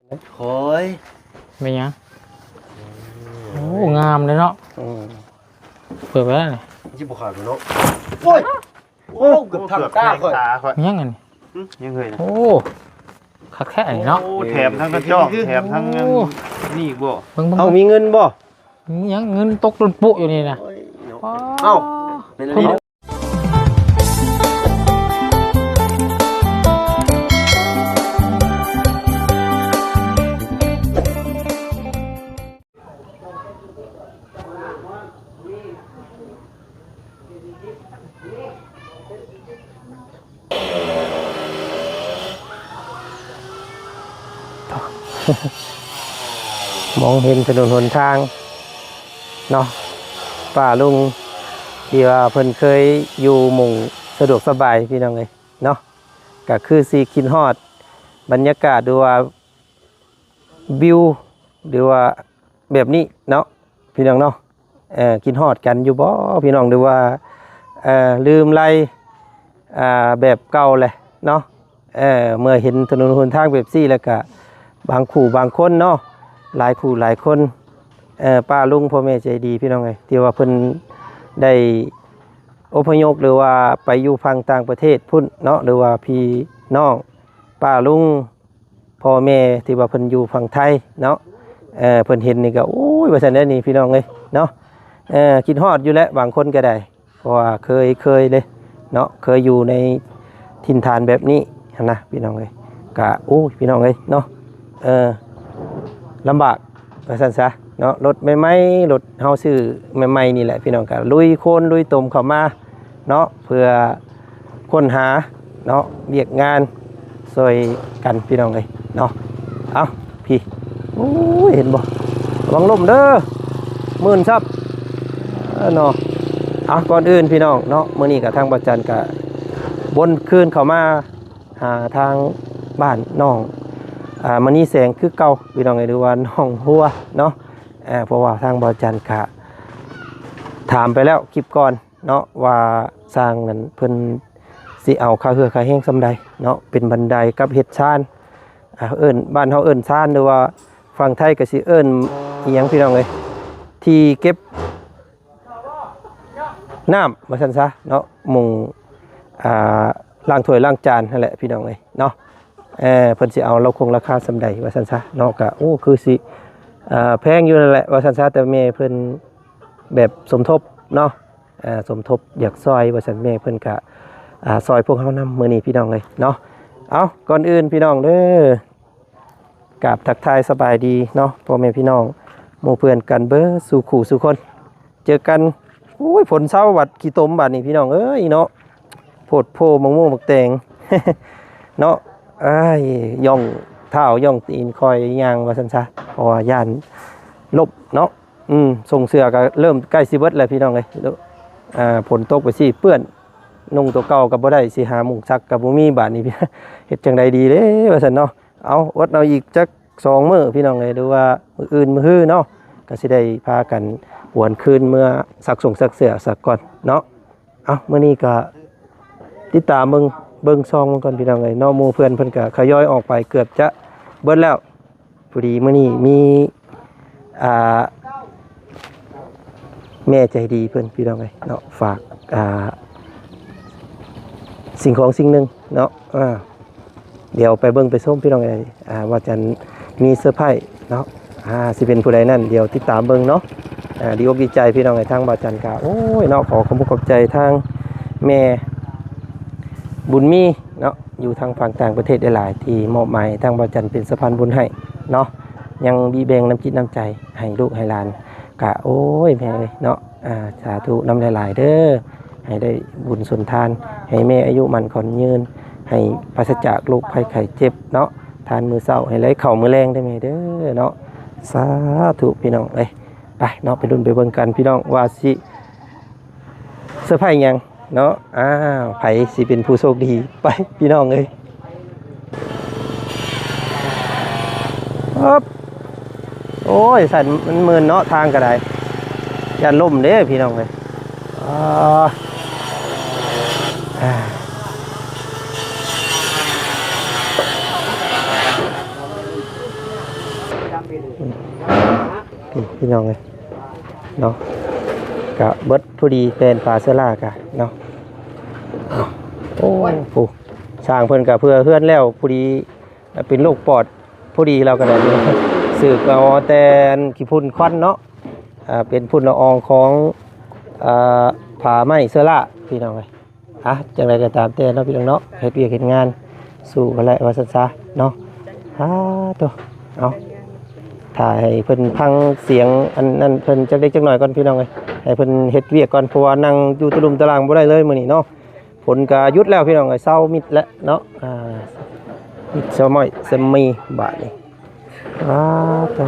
ໂອ້ຍ ແມ່ນຫຍັງ? ໂອ້ ງາມເດ້ເນາະ. ອືມ ເປີດໄວ້ແລ້ວນີ້ ມັນຊິບໍ່ຂາດບໍ່ເນາະ? ໂອ້ຍ ໂອ້ ເກືອບທັບຕາຂ້ອຍ ຕາຂ້ອຍ. ຫຍັງອັນນີ້? ຫຶ? ຫຍັງເຮີ້ຍນະ? ໂອ້ ຄັກແທ້ນີ້ເນາະ. ໂອ້ ແຖມທັງກະຈອກ ໂອ້ ແຖມທັງອັນນີ້ອີກບໍ່? ເບິ່ງໆ ເອົາ ມີເງິນບໍ່? ຫຍັງ ເງິນຕົກຕຸນປຸຢູ່ນີ້ນະ. ໂອ້ຍເນາະ. ອ້າ ເອົ້າ ແມ່ນອີ່ຫຼີ. ມອງເຫັນຖະໜົນຫົນທາງເນາະ ປ້າລຸງທີ່ວ່າເພິ່ນເຄີຍຢູ່ໝ່ອງສະດວກສະບາຍ ພີ່ນ້ອງເອີຍເນາະ. ກະຄືຊິຄິດຮອດບັນຍາກາດ ຫຼືວ່າວິວ ຫຼືວ່າແບບນີ້ເນາະ ພີ່ນ້ອງເນາະ. ເອີ ຄິດຮອດກັນຢູ່ບໍ່ ພີ່ນ້ອງ? ຫຼືວ່າ ເອີ ລືມໄລ ອ່າ ແບບເກົ່າແຫຼະເນາະ. ເອີ ເມື່ອເຫັນຖະໜົນຫົນທາງແບບຊີ້ແລ້ວກະ ບາງຄູ່ບາງຄົນເນາະ ຫຼາຍຄູ່ຫຼາຍຄົນ ເອີ ປ້າລຸງ ພໍ່ແມ່ໃຈດີ ພີ່ນ້ອງເອີຍ ທີ່ວ່າເພິ່ນໄດ້ອົບພະຍົບ ຫຼືວ່າໄປຢູ່ຝັ່ງຕ່າງປະເທດພຸ້ນເນາະ ຫຼືວ່າພີ່ນ້ອງປ້າລຸງ ພໍ່ແມ່ທີ່ວ່າເພິ່ນຢູ່ຝັ່ງໄທເນາະ ເອີ ເພິ່ນເຫັນນີ້ກໍ ໂອ້ຍ ວ່າຊັ້ນເດ້ນີ້ ພີ່ນ້ອງເອີຍເນາະ. ເອີ ຄິດຮອດຢູ່ແຫຼະ ບາງຄົນກໍໄດ້ ເພາະວ່າເຄີຍ ເຄີຍເດ້ເນາະ ເຄີຍຢູ່ໃນຖິ່ນຖານແບບນີ້ຫັ້ນນະ ພີ່ນ້ອງເອີຍ. ກະ ໂອ້ຍ ພີ່ນ້ອງເອີຍເນາະ ເອີ ລຳບາກ ວ່າຊັ້ນຊະເນາະ. ລົດໃໝ່ໆ ລົດເຮົາຊື້ໃໝ່ໆນີ້ແຫຼະ ພີ່ນ້ອງ ກະລຸຍໂຄນລຸຍຕົມເຂົ້າມາເນາະ ເພື່ອຄົ້ນຫາເນາະ ວຽກງານຊ່ອຍກັນ ພີ່ນ້ອງເອີຍເນາະ. ເອົ້າ ພີ້ ໂອ້ຍ ເຫັນບໍ່? ລະວັງລົ້ມເດີ ມື່ນຊັບ ເອີ ເນາະ. ເອົ້າ ກ່ອນອື່ນ ພີ່ນ້ອງເນາະ ມື້ນີ້ກະທາງບ່າວຈັນກະວົນຄືນເຂົ້າມາ ຫາທາງບ້ານນ້ອງ ອ່າ ມະນີແສງຄືເກົ່າ ພີ່ນ້ອງເອີຍ ຫຼືວ່ານ້ອງຫົວເນາະ. ເອີ ເພາະວ່າທາງບ່າວຈັນກະຖາມໄປແລ້ວຄລິບກ່ອນເນາະ ວ່າຊ່າງນັ້ນເພິ່ນຊິເອົາຄ່າເຫື່ອຄ່າແຮງສ່ຳໃດເນາະ ເປັນບັນໄດກັບເຮັດຊານ ອ່າ ເອີ້ນ ບ້ານເຮົາເອີ້ນຊານ ຫຼືວ່າຝັ່ງໄທກໍຊິເອີ້ນອີ່ຫຍັງ ພີ່ນ້ອງເອີຍ ທີ່ເກັບ ນ້ຳ ວ່າຊັ້ນຊະເນາະ ໝ່ອງ ອ່າ ລ້າງຖ້ວຍລ້າງຈານຫັ້ນແຫຼະ ພີ່ນ້ອງເອີຍເນາະ. ເອີ ເພິ່ນຊິເອົາລາຄາຄົງລາຄາສ່ຳໃດ ວ່າຊັ້ນຊະເນາະ ກະ ໂອ້ ຄືຊິ ເອີ ແພງຢູ່ນັ້ນແຫຼະ ວ່າຊັ້ນຊະ ແຕ່ແມ່ເພິ່ນແບບສົມທົບເນາະ ເອີ ສົມທົບຢາກຊ່ອຍ ວ່າຊັ້ນ ແມ່ເພິ່ນກະ ອ່າ ຊ່ອຍພວກເຮົານຳມື້ນີ້ ພີ່ນ້ອງເອີຍເນາະ. ເອົ້າ ກ່ອນອື່ນ ພີ່ນ້ອງເດີ ກາບທັກທາຍສະບາຍດີເນາະ ພໍ່ແມ່ພີ່ນ້ອງ ໝູ່ເພື່ອນກັນເບິດສູ່ຄູ່ສູ່ຄົນ ເຈີກັນ. ໂອ້ຍ ຝົນເຊົາບັດຂີ້ຕົມບາດນີ້ ພີ່ນ້ອງເອີຍເນາະ ໂພດໂພ ໝາກມ່ວງໝາກແຕງເນາະ. ອ້າຍ ຍ່ອງເທົ້າຍ່ອງຕີນຄ່ອຍຍ່າງ ວ່າຊັ້ນຊະ ເພາະວ່າຢ້ານລົ້ມເນາະ. ອືມ ສົ່ງເສື້ອກໍເລີ່ມໃກ້ຊິເບິດແລ້ວ ພີ່ນ້ອງເອີຍ. ອ່າ ຝົນຕົກໄປຊິເປື້ອນ ນຸ່ງຕົວເກົ່າກໍບໍ່ໄດ້ ຊິຫາມຸງຊັກກໍບໍ່ມີ ບາດນີ້ເຮັດຈັ່ງໃດດີເດ້ ວ່າຊັ້ນເນາະ. ເອົາ ອົດເອົາອີກຈັກສອງມື້ ພີ່ນ້ອງເອີຍ ຫຼືວ່າມື້ອື່ນມື້ຮືເນາະ ກໍຊິໄດ້ພາກັນຫວນຄືນເມືອຊັກສົ່ງຊັກເສື້ອສາກ່ອນເນາະ. ເອົາ ມື້ນີ້ກໍຕິດຕາມເບິ່ງ ເບິ່ງຊ່ອງມັນກ່ອນ ພີ່ນ້ອງເອີຍເນາະ. ໝູ່ເພື່ອນເພິ່ນກໍຂະຫຍອຍອອກໄປເກືອບຈະເບິດແລ້ວ. ພໍດີມື້ນີ້ມີ ອ່າ ແມ່ໃຈດີເພິ່ນ ພີ່ນ້ອງເອີຍເນາະ ຝາກ ອ່າ ສິ່ງຂອງສິ່ງໜຶ່ງເນາະ. ອ່າ ດຽວໄປເບິ່ງໄປຊົມ ພີ່ນ້ອງເອີຍ ອ່າ ວ່າຈະມີເຊີໄພເນາະ ອ່າ ຊິເປັນຜູ້ໃດນັ້ນ ດຽວຕິດຕາມເບິ່ງເນາະ. ອ່າ ດີອົກດີໃຈ ພີ່ນ້ອງເອີຍ ທາງບ່າວຈັນກະ ໂອ້ຍເນາະ ຂໍຂອບອົກຂອບໃຈທາງແມ່ບຸນມີເນາະ ຢູ່ທາງຝັ່ງຕ່າງປະເທດຫຼາຍໆ ທີ່ມອບໝາຍໃຫ້ທາງບ່າວຈັນເປັນສະພານບຸນໃຫ້ເນາະ. ຍັງມີແບ່ງນ້ຳຈິດນ້ຳໃຈໃຫ້ລູກໃຫ້ຫຼານ ກະ ໂອ້ຍ ແມ່ເອີຍເນາະ ອ່າ ສາທຸນຳຫຼາຍໆເດີ ໃຫ້ໄດ້ບຸນສົນທານ ໃຫ້ແມ່ອາຍຸໝັ້ນຂວັນຍືນ ໃຫ້ປາສະຈາກໂລກໄພໄຂ້ເຈັບເນາະ ທານມື້ເຊົ້າໃຫ້ໄດ້ເຂົ້າມື້ແລງເດີແມ່ເດີເນາະ. ສາທຸ ພີ່ນ້ອງເອີຍ. ໄປເນາະ ໄປລຸ້ນໄປເບິ່ງກັນ ພີ່ນ້ອງ ວ່າຊິເຊີໄພຫຍັງເນາະ. ອ້າວ ໃຜຊິເປັນຜູ້ໂຊກດີ ໄປ ພີ່ນ້ອງເອີຍ. ໂອ້ຍ ສັນ ມັນມື່ນເນາະ ທາງກໍໄດ້ ຢ້ານລົ້ມເດ້ ພີ່ນ້ອງເອີຍ. ອ່າ ອືມ ນີ້ພີ່ນ້ອງເອີຍເນາະ ກະເບິດພໍດີ ແປນຝາເຊື້ອລາກະເນາະ. ໂອ້ ຜູ້ຊ່າງເພິ່ນກະເພື່ອເຮືອນແລ້ວພໍດີ ເປັນໂລກປອດພໍດີ ລາວກະໄດ້ ສືບເອົາແຕ່ຂີ້ຝຸ່ນຄວັນເນາະ ອ່າ ເປັນຝຸ່ນລະອອງຂອງ ອ່າ ຜ້າໄມ້ເຊື້ອລາ ພີ່ນ້ອງເອີຍ. ອ່ະ ຈັ່ງໃດກໍຕາມແຕ່ເນາະ ພີ່ນ້ອງເນາະ ເຮັດວຽກເຮັດງານສູ້ກັນແຫຼະ ວ່າຊັ້ນຊະເນາະ. ອ່າ ໂຕ ເອົາ ຖ້າໃຫ້ເພິ່ນຟັງສຽງອັນນັ້ນເພິ່ນຈັກເລັກຈັກໜ້ອຍກ່ອນ ພີ່ນ້ອງເອີຍ ໃຫ້ເພິ່ນເຮັດວຽກກ່ອນ ເພາະວ່ານັ່ງຢູ່ຕະລຸ່ມຕະລ່າງບໍ່ໄດ້ເລີຍມື້ນີ້ເນາະ. ຝົນກໍຢຸດແລ້ວ ພີ່ນ້ອງເອີຍ ເຊົາມິດແລ້ວເນາະ. ອ່າ ມິດເຊົາມ້ອຍເຊົາມີບາດນີ້. ອ່າ ໂຕ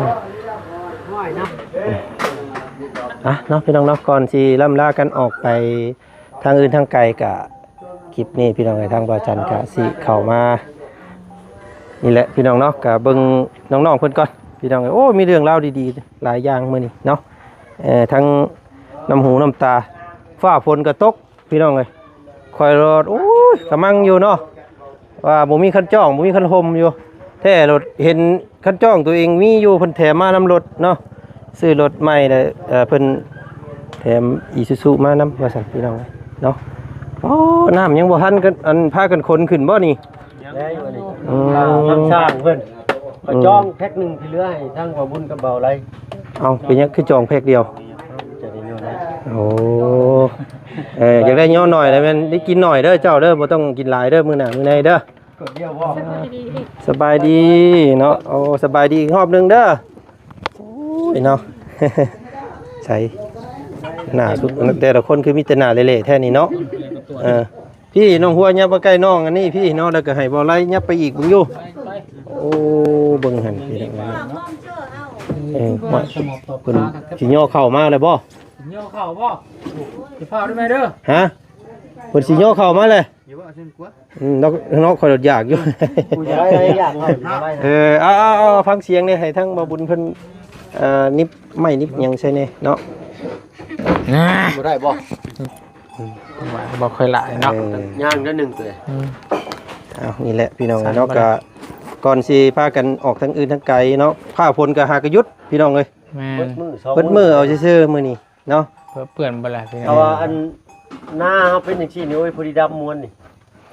ອ່ະເນາະ ພີ່ນ້ອງເນາະ ກ່ອນຊິລ່ຳລາກັນອອກໄປ ທາງອື່ນທາງໄກກະ ຄລິບນີ້ພີ່ນ້ອງເອີຍ ທາງບ່າວຈັນກະຊິເຂົ້າມານີ້ແຫຼະ ພີ່ນ້ອງເນາະ ກະເບິ່ງນ້ອງໆເພິ່ນກ່ອນ ພີ່ນ້ອງເອີຍ. ໂອ້ ມີເລື່ອງລາວດີໆຫຼາຍຢ່າງມື້ນີ້ເນາະ ເອີ ທັງນ້ຳຫູນ້ຳຕາ ຟ້າຝົນກະຕົກ ພີ່ນ້ອງເອີຍ. ຂ້ອຍໂລດ ໂອ້ຍ ກະມັງຢູ່ເນາະ ວ່າບໍ່ມີຄັນຈ້ອງ ບໍ່ມີຄັນຮົ່ມຢູ່ ແທ້ໂລດ ເຫັນຄັນຈ້ອງຕົວເອງມີຢູ່ ເພິ່ນແຖມມານຳລົດເນາະ. ຊື້ລົດໃໝ່ແລ້ວ ເອີ ເພິ່ນແຖມອີຊູຊູມານຳ ວ່າຊັ້ນ ພີ່ນ້ອງເນາະ. ໂອ້ ນ້ຳຍັງບໍ່ທັນກັນ ອັນ ພາກັນຂົນຂຶ້ນບໍ່ນີ້? ຍັງຢູ່ນີ້ ອືມ ທາງຊ່າງເພິ່ນ ອືມ ກໍຈອງແພັກໜຶ່ງທີ່ເຫຼືອໃຫ້ທາງບ່າວບຸນກັບບ່າວໄລ. ເອົ້າ ເປັນຫຍັງຄືຈອງແພັກດຽວ? ຈະໄດ້ຍໍໄດ້ ໂອ້ ເອີ ຢາກໄດ້ຍໍໜ້ອຍແລ້ວແມ່ນໄດ້ກິນໜ້ອຍເດີເຈົ້າເດີ ບໍ່ຕ້ອງກິນຫຼາຍເດີ ມື້ໜ້າມື້ໃນເດີ. ກົດດຽວບໍ່? ສະບາຍດີເນາະ ໂອ້ ສະບາຍດີອີກຮອບໜຶ່ງເດີ. ໂອ້ຍເນາະ ໃສ ໜ້າສຸດ ແຕ່ລະຄົນຄືມີແຕ່ໜ້າເລໆແທ້ນີ້ເນາະ. ເອີ ພີ່ນ້ອງຫົວຫຍັບມາໃກ້ນ້ອງອັນນີ້ພີ່ເນາະ ແລ້ວກໍໃຫ້ບໍ່ໄລຫຍັບໄປອີກເບິ່ງຢູ່. ໂອ້ ເບິ່ງຫັ້ນພີ່ນ້ອງ ເອີ ວ່າເພິ່ນຊິຍໍເຂົ້າມາແລ້ວບໍ່? ຍໍເຂົ້າບໍ່? ຊິພາໄດ້ແມ່ເດີ ຮະ ເພິ່ນຊິຍໍເຂົ້າມາແລ້ວ. ອືມ ເນາະ ເນາະ ຂ້ອຍຢາກຢູ່ ຜູ້ໃຫຍ່ຢາກເນາະ. ເອີ ເອົາໆໆ ຟັງສຽງແດ່ ໃຫ້ທາງບ່າວບຸນເພິ່ນ ເອີ ໜິບໄມ້ໜິບຫຍັງໃສ່ແດ່ເນາະ. ບໍ່ໄດ້ບໍ່? ອືມ ບໍ່ຄ່ອຍຫຼາຍເນາະ ເອີ ຍ່າງໄດ້ໜຶ່ງເຕີ. ອືມ ເອົາ ນີ້ແຫຼະພີ່ນ້ອງເນາະ ກະກ່ອນຊິພາກັນອອກທາງອື່ນທາງໄກເນາະ ຟ້າຝົນກະຫາກະຢຸດ ພີ່ນ້ອງເອີຍ. ແມ່ນ ເບິດມື້ ເບິດມື້ເອົາຊື່ໆມື້ນີ້ ເນາະ ເພື່ອເປື້ອນບໍ່ລະ. ແຕ່ວ່າອັນໜ້າເຮົາເປັນຈັ່ງຊີ້ນີ້ ໂອ້ຍ ພໍດີດຳມ່ວນນີ້.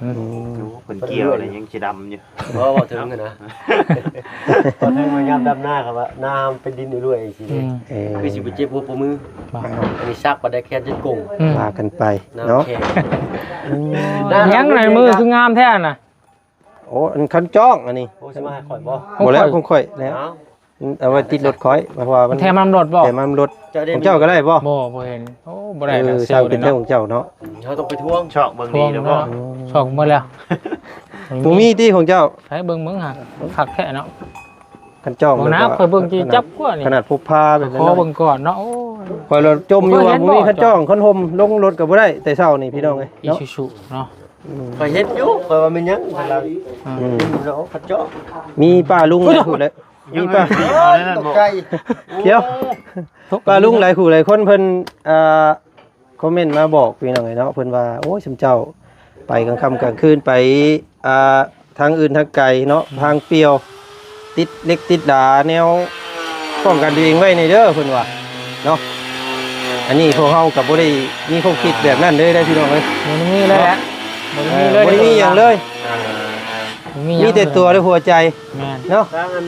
ອືມ ໂອ້ ເພິ່ນກ່ຽວແລ້ວຍັງຊິດຳຢູ່. ບໍ່ ເວົ້າເຖິງຫັ້ນນະ ເວົ້າເຖິງວ່າຍາມດຳນາ ເຂົາວ່າໜ້າເຮົາເປັນດິນອວຍໆຈັ່ງຊີ້ເດ້. ອືມ ເອີ ຄືຊິບໍ່ເຈັບຫົວປະມື. ອັນນີ້ສັກປານໃດແຂນຈົນກົງ. ອືມ ວ່າກັນໄປເນາະ. ອືມ ຍັງໃນມືຄືງາມແທ້ນະ. ໂອ້ ອັນຄັນຈ້ອງອັນນີ້. ໂອ້ ຊິມາໃຫ້ຂ້ອຍບໍ່? ບໍ່ແລ້ວ ຂອງຂ້ອຍແລ້ວ. ເອົ້າ ເອົາໄວ້ຕິດລົດຂ້ອຍ ເພາະວ່າມັນແຖມນຳລົດບໍ່? ແຖມນຳລົດ. ຂອງເຈົ້າກໍໄດ້ບໍ່? ບໍ່ ບໍ່ເຫັນ. ໂອ້ ບໍ່ໄດ້. ເອີ ຊ່າງເປັນເລື່ອງຂອງເຈົ້າເນາະ. ເຮົາຕ້ອງໄປທວງ ຊອກເບິ່ງດີແລ້ວບໍ່? ຊອກໝົດແລ້ວ. ບໍ່ມີຕິຂອງເຈົ້າ? ໃຫ້ເບິ່ງເບິ່ງຫາ ຄັກແທ້ເນາະ. ຄັນຈ້ອງ ເບິ່ງນະ ຂ້ອຍເບິ່ງຈີ່ຈັບກວ່ານີ້ ຂະໜາດພົບພາແບບນັ້ນ ຂໍເບິ່ງກ່ອນເນາະ. ໂອ້ຍ ຂ້ອຍລະຈົ່ມຢູ່ວ່າບໍ່ມີຄັນຈ້ອງ ຄັນຮົ່ມ ລົງລົດກໍບໍ່ໄດ້ແຕ່ເຊົ້ານີ້ ພີ່ນ້ອງເອີຍ ອີຊູຊູເນາະ. ອືມ ຂ້ອຍເຫັນຢູ່ ຂ້ອຍວ່າແມ່ນຫຍັງ ຂ້ອຍລະ ອືມ ເຫັນຢູ່ເນາະ ຄັນຈ້ອງ. ມີປ້າລຸງຫຼາຍຜູ້ແຫຼະ ມີປ້າ ຕົກໃຈ ດຽວ ປ້າລຸງຫຼາຍຜູ້ຫຼາຍຄົນເພິ່ນ ອ່າ ຄອມເມັນມາບອກ ພີ່ນ້ອງເອີຍເນາະ ເພິ່ນວ່າ ໂອ້ຍ ຊຸມເຈົ້າໄປກາງຄ່ຳກາງຄືນ ໄປ ອ່າ ທາງອື່ນທາງໄກເນາະ ທາງປ່ຽວ ຕິດເຫຼັກຕິດຫຼາ ແນວປ້ອງກັນຕົວເອງໄວ້ແດ່ເດີ ເພິ່ນວ່າເນາະ. ອັນນີ້ພວກເຮົາກໍບໍ່ໄດ້ມີຄວາມຄິດແບບນັ້ນເລີຍເດ້ ພີ່ນ້ອງເອີຍ. ບໍ່ໄດ້ມີເລີຍແຫຼະ ບໍ່ໄດ້ມີເລີຍ ບໍ່ໄດ້ມີຫຍັງເລີຍ ບໍ່ມີຫຍັງ ມີແຕ່ຕົວ ແລະ ຫົວໃຈ. ແມ່ນເນາະ ທາງອັນ